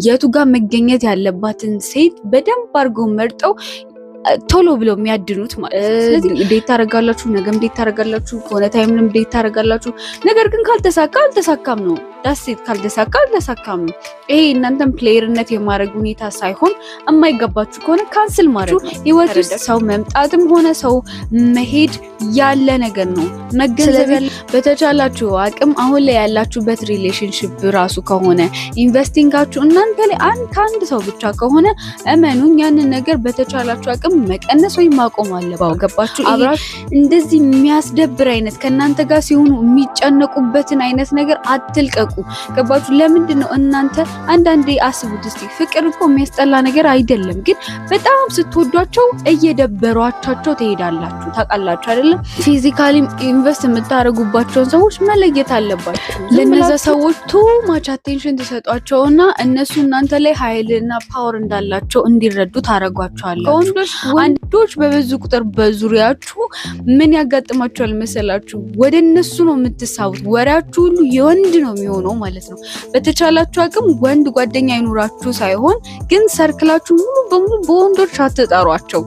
የቱ ጋር መገኘት ያለባትን ሴት በደንብ አድርገው መርጠው ቶሎ ብለው የሚያድኑት ማለት ነው። ስለዚህ date ታደርጋላችሁ፣ ነገም date ታደርጋላችሁ፣ ከሆነ time ንም date ታደርጋላችሁ። ነገር ግን ካልተሳካ አልተሳካም ነው። That's it። ካልተሳካ አልተሳካም ነው። ይሄ እናንተን player ነት የማድረግ ሁኔታ ሳይሆን የማይገባችሁ ከሆነ cancel ማድረግ ነው። ህይወት ውስጥ ሰው መምጣትም ሆነ ሰው መሄድ ያለ ነገር ነው። መገንዘብ በተቻላችሁ አቅም አሁን ላይ ያላችሁበት relationship ራሱ ከሆነ investing ኣችሁ እናንተ ላይ ከአንድ ሰው ብቻ ከሆነ እመኑኝ ያንን ነገር በተቻላችሁ አቅም መቀነስ ወይም ማቆም አለባችሁ። ገባችሁ? አብራችሁ እንደዚህ የሚያስደብር አይነት ከእናንተ ጋር ሲሆኑ የሚጨነቁበትን አይነት ነገር አትልቀቁ። ገባችሁ? ለምንድን ነው እናንተ አንዳንዴ አስቡት እስቲ። ፍቅር እኮ የሚያስጠላ ነገር አይደለም፣ ግን በጣም ስትወዷቸው እየደበሯቸው ትሄዳላችሁ። ታውቃላችሁ አይደለም? Physically invest የምታደርጉባቸውን ሰዎች መለየት አለባችሁ። ለነዛ ሰዎች too much attention ትሰጧቸውና እነሱ እናንተ ላይ ኃይልና power እንዳላቸው እንዲረዱ ታደርጓቸዋላችሁ። ከወንዶች ወንዶች በበዙ ቁጥር በዙሪያችሁ ምን ያጋጥማችኋል መሰላችሁ? ወደ እነሱ ነው የምትሳቡት። ወሬያችሁ ሁሉ የወንድ ነው የሚሆነው ማለት ነው። በተቻላችሁ አቅም ወንድ ጓደኛ ይኑራችሁ ሳይሆን ግን circle ኣችሁ ሙሉ በሙሉ በወንዶች አትጠሯቸው።